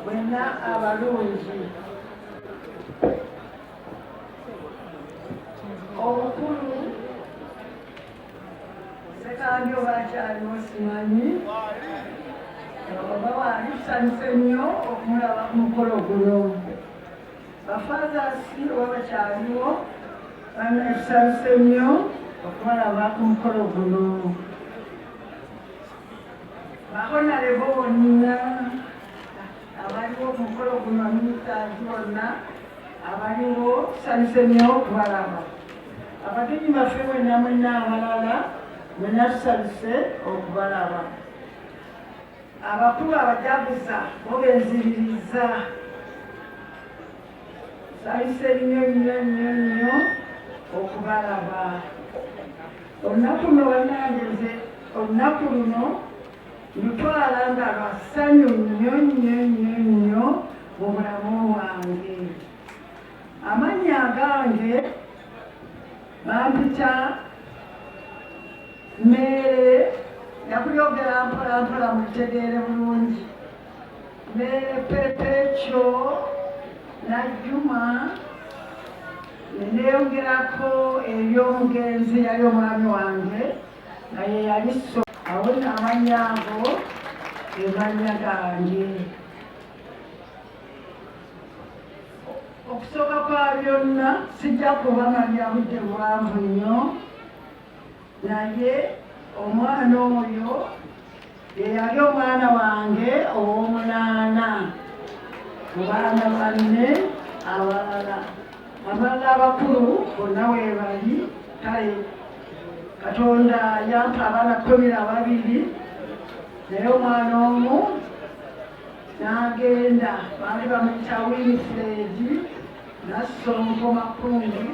Mwenna abalungi, omukulu Sekandi oba akyaliwo simanyi, oba waali, tusanyuse nnyo okumulaba ku mukolo guno. Ba fathers oba bakyaliwo, bannaye tusanyuse nnyo okubalaba ku mukolo guno. Ba honourable bonna abaliwo ku mukolo guno, ministers bonna abaliwo, tusanyuse nnyo okubalaba. Abagenyi baffe mwenna mwenna abalala, mwenna tusanyuse okubalaba. Abakulu abajaguza bo benziririza, nsanyuse nnyo nnyo nnyo nnyo okubalaba olunaku luno. Bannange, nze olunaku luno ndutwala nga lwa ssanyu nnyo nnyo nnyo nnyo mu bulamu bwange. Amannya agange bampita Mmeere, yakulyogera mpola mpola mulitegeere bulungi, Mmeere Pepekyo Najjuma, neneeyongerako ery'omugenzi yali omwami wange nga ye yali. So awo nno amannya ago ge mannya gange. Okusooka kwa byonna, sijja kubamalira budde buwanvu nnyo, naye omwana oyo ye yali omwana wange ow'omunaana mu baana banne abalala. Abalala abakulu bonna weebali. Kale Katonda yampa abaana 12, naye omwana omu n'agenda. Baali bamuyita Winifred Nassonko Makungi,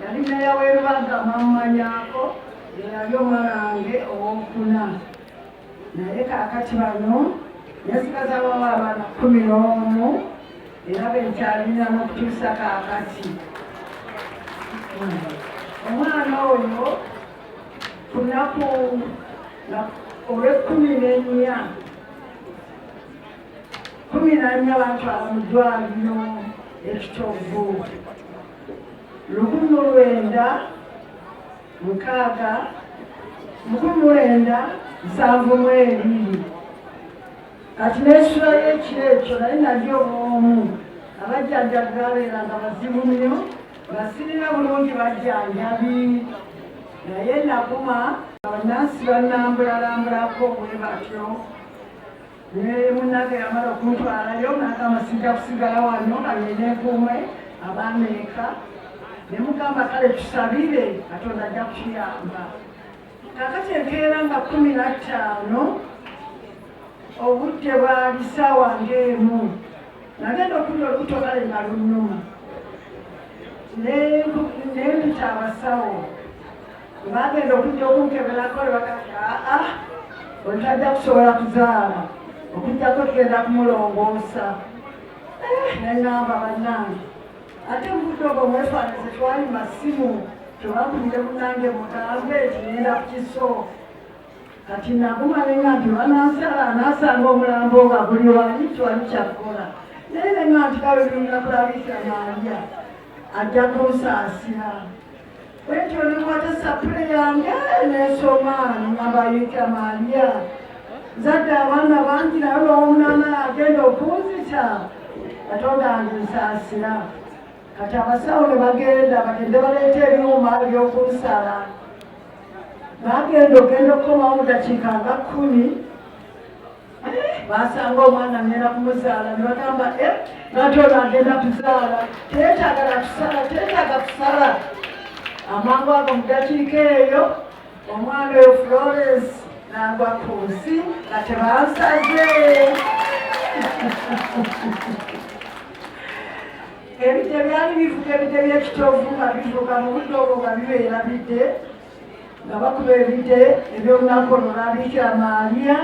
yali meeya w'e Lubaga, mwamumanyako. Ye yali omwana wange owokuna, naye kaakati bano nesigazawawo abaana 11, era benkyalina n'okutuusa kaakati. Omwana oyo ku lunaku olw'ekumi n'ennya, 14, bantwala mu ddwaliro ekitovu 1960, 1972. Kati n'ensula y'ekiro ekyo naye nali obwomu. Abajjanjabi babeeranga bazibu nnyo, nga sirina bulungi bajjanjabi, naye naguma. Bannansi bannambulalambulako bwe batyo, ne munnange yamala okuntwalayo n'agamba sijja kusigala wano nga nyenekuume abaana eka. Ne mugamba kale tusabire, Katonda ajja kutuyamba. Kakati enkeera nga 15, obudde bwali saawa ng'emu, nagenda okulya olubuto, kale nga lunnuma, nempita abasawo. Bagenda okujja okunkeberako ne bagamba, "Aa, otajja kusobola kuzaala okujjako tugenda kumulongoosa." Neŋŋamba bannange, ate mubudde ogwo mwefaanize twali masimu, tebakubire munnange mugambe nti ngenda ku kiso. Kati naguma nenga nti banansala anasanga omulambo nga guli wali, twali kyakukola. Naye nenga nti kale tulina kulabisa Maria, ajja kunsaasira. Bwentyo nekwata sapule yange nesoma, ngamba, "Yita Maria, nzadde abaana bangi, naye olwomunaana agenda okunzita, Katonda wange nsaasira." Kati abasawo ne bagenda, bagende baleeta ebyuma ebyokunsala. Bagenda ogenda okukomawo mu dakiika nga 10, basanga omwana ngenda kumuzaala. Ne bagamba, "Nati ono agenda kuzaala, teetagala kusala, teetaaga kusala." Amangu ago mu dakiika eyo omwana oyo Florence nagwa ku nsi nga tebansaze. Ebidde byali bivuga, ebidde by'ekitovu nga bivuga mu budde obwo, nga bibeera bidde nga bakuba ebidde ebyolunaku olwo lwa Maaliya,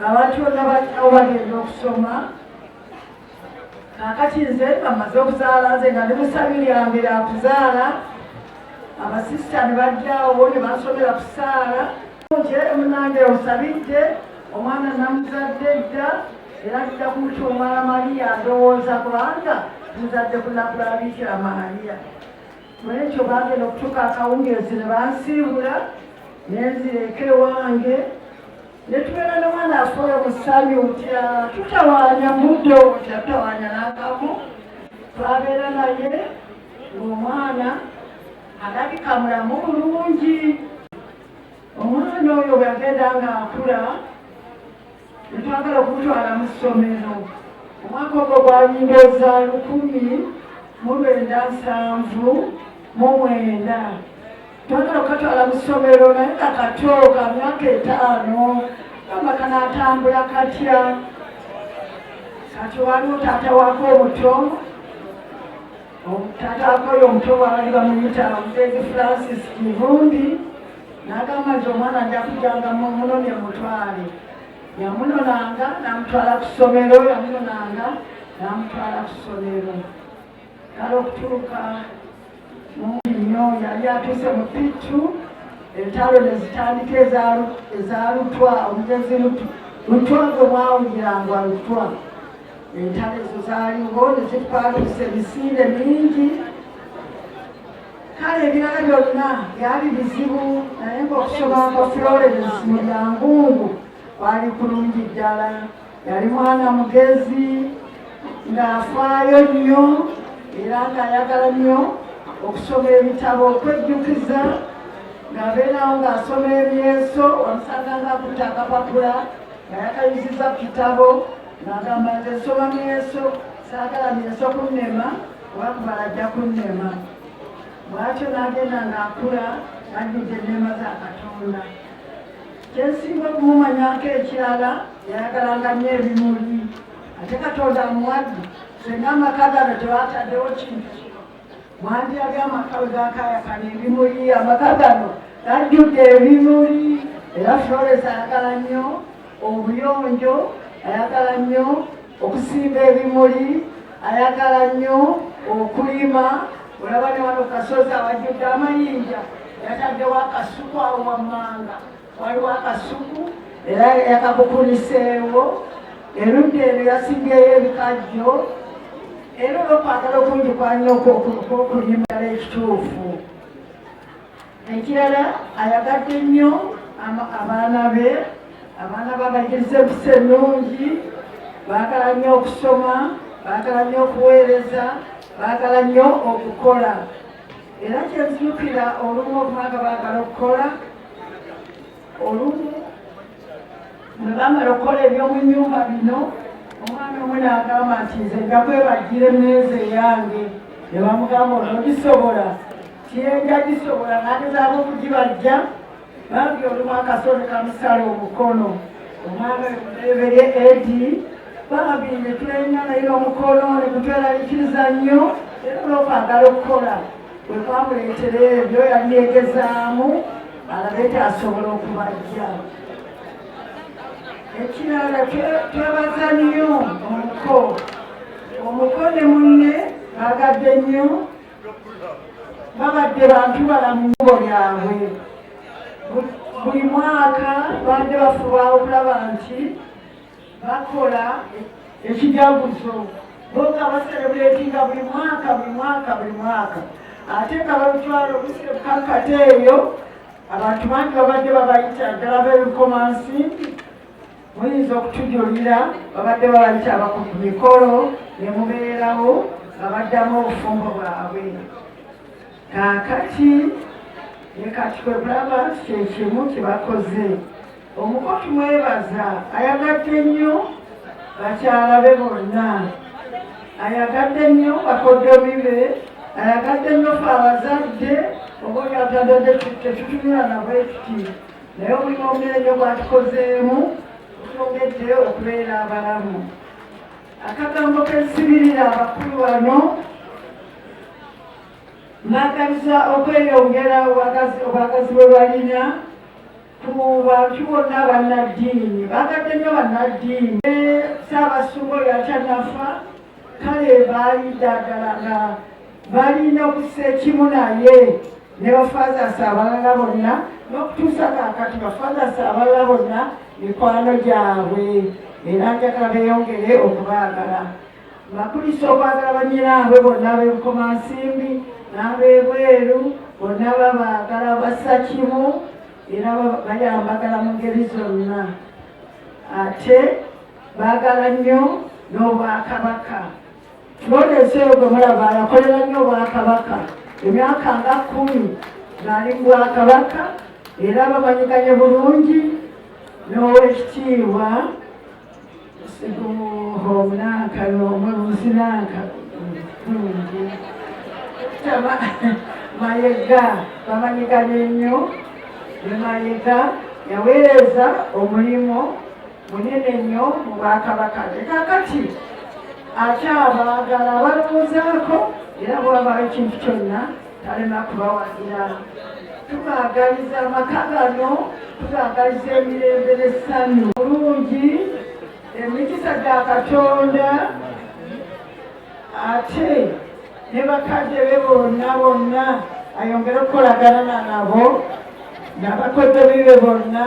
ng'abantu bonna bajjawo bagenda okusoma. Kaakati nze bamaze okuzaala, nze nga ndi musabi lyange lyakuzaala, abasisita ne bajjawo ne bansomera ku saala nti, "Munange, osabidde omwana, namuzadde dda." Era tujja kumutuuma Mariya, ndowooza kubanga tuzadde ku lunaku lwa Biikira Mariya. Mwekyo bagenda okutuuka akawungeezi ne bansiibula, nenzireka ewange, ne tubeera n'omwana afuuye mu ssanyu nti tutawaanya muddo, tutawaanya n'akamu. Twabeera naye ng'omwana alabika mulamu bulungi. Omwana oyo bwe yagenda ng'akula, ne twagala okumutwala mu ssomero. Omwaka ogwo gwali ndowooza 1979. Twagala okukatwala mu ssomero, naye nga kato ka myaka 5, gamba kanaatambula katya? Kati waliwo taata waako omuto, taata waako oyo omuto baali bamuyita Omugenzi Francis Kivumbi, n'agamba nti omwana nja kujjanga munonye mutwale. Yamunonanga n'amutwala ku ssomero, yamunonanga n'amutwala ku ssomero. Kale okutuuka mungi nnyo, yali atuuse mu P2, entalo ne zitandika eza Lutwa, omugenzi Lutwa gwe mwawuliranga Lutwa. Entalo ezo zaaliwo ne zitupangisa emisinde mingi. Kale ebirala byonna byali bizibu, naye ng'okusoma kwa Florence Mulyangungu kwali kulungi ddala. Yali mwana mugezi, ng'afaayo nnyo era ng'ayagala nnyo okusoma ebitabo, okwejjukiza, ng'abeerawo ng'asoma emyeso. Wamusanga ng'akutte akapapula nga yakayuziza ku kitabo, ng'agamba nze nsoma myeso, saagala myeso kunnema, wakubala ajja kunnema. Bw'atyo n'agenda ng'akula ng'ajjudde enneema za Katonda. Kyensinga okumumanyako ekirala, yayagalanga nnyo ebimuli, ate Katonda amuwadde. Senga amaka gano tebataddewo kintu kino, mwandyabye amaka we gakayakana ebimuli. Amaka gano gajjudde ebimuli. Era Florence ayagala nnyo obuyonjo, ayagala nnyo okusimba ebimuli, ayagala nnyo okulima. Olaba ne wano kasozi awajjudde amayinja, yataddewo akasuku awo wammanga, waliwo akasuku era yakakukuliseewo. Erudda eno yasimbyeyo ebikajjo, era olw'okwagala okungi kwalina okwokulima ekituufu. Ekirala, ayagadde nnyo abaana be. Abaana babayigiriza empisa ennungi, baagala nnyo okusoma, baagala nnyo okuweereza, baagala nnyo okukola. Era kyenzijukira olumu okubanga baagala okukola, olumu bwe bamala okukola eby'omu nnyumba bino, omwana omu n'agamba nti nze nja kwebajjira emmeeza eyange. Ne bamugamba, onogisobola? Kyenja gisobola. N'agezaako okugibajja, bambi olumu akasolo kamusala omukono. Omwana oyo muleberye Edi, bambi ne tulenya naye n'omukono ne gutweralikiriza nnyo. Era olw'okwagala okukola bwe kwamuleetera ebyo, yali yegezaamu alabe nti asobola okubajja. Ekirala, twebaza nnyo omuko. Omuko ne munne bagadde nnyo, babadde bantu balamu bo lyabwe. Buli mwaka babadde bafuba okulaba nti bakola ekijaguzo, bo nga baserebuletinga buli mwaka, buli mwaka, buli mwaka, ate nga balutwala obusirekakate eyo. Abantu bangi babadde babayita, ddala b'ebikomansimbi muyinza okutujulira, babadde babayita ku mikolo ne mubeerawo nga baddamu obufumbo bwabwe. Kaakati ne kati kwe kulaba kyekimu kye bakoze. Omuko tumwebaza, ayagadde nnyo bakyala be bonna, ayagadde nnyo bakoddomi be, ayagadde nnyo fe abazadde. Oba oli atadadde tetutunula nabwe tuti, naye omulimu omunene nnyo gwatukozeemu, tutwongedde okubeera abalamu. Akagambo kensibirira abakulu bano, mbaagaliza okweyongera obwagazi bwe balina ku bantu bonna bannaddiini. Baagadde nnyo bannaddiini. Ssaabasumba oyo akyanafa, kale baali ddala nga balina okussa ekimu naye ne bafathers abalala bonna, n'okutuusa kaakati bafathers abalala bonna mikwano gyabwe. Era njagala beeyongere okubaagala. Mbakulisa okwagala bannyinaabwe bonna ab'e Bukomansimbi n'ab'ebweru bonna babaagala, bassa kimu era bayambagala mu ngeri zonna. Ate baagala nnyo n'Obwakabaka. Florence oyo gwe mulaba yakolera nnyo Obwakabaka emyaka nga 10 ng'ali mu Bwakabaka, era bamanyiganye bulungi n'Owekitiibwa Siguhomunanka n'omwemusinanka bulungi Mayega, bamanyiganye nnyo ne Mayega. Yaweereza omulimu munene nnyo mu Bwakabaka. Kakati akyabaagala, balowoozaako, era bwaba ekintu kyonna talema kubawagira. Tubaagaliza amaka gano, tubaagaliza emirembe n'essanyu bulungi, emikisa gya Katonda, ate ne bakadde be bonna bonna ayongere okukolagana nabo, n'abakodde bibe bonna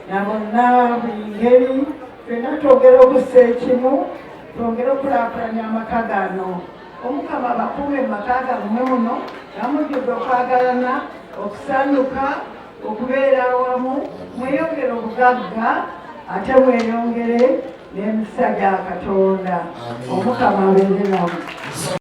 na bonna buli ngeri. Ffenna twongere okussa ekimu, twongere okukulaakulanya amaka gano. Omukama abakuume mu maka gammwe muno nga mujjudde okwagalana, okusanyuka, okubeera awamu. Mweyongere obugagga ate mweyongere n'emikisa gya Katonda. Omukama abeere nammwe.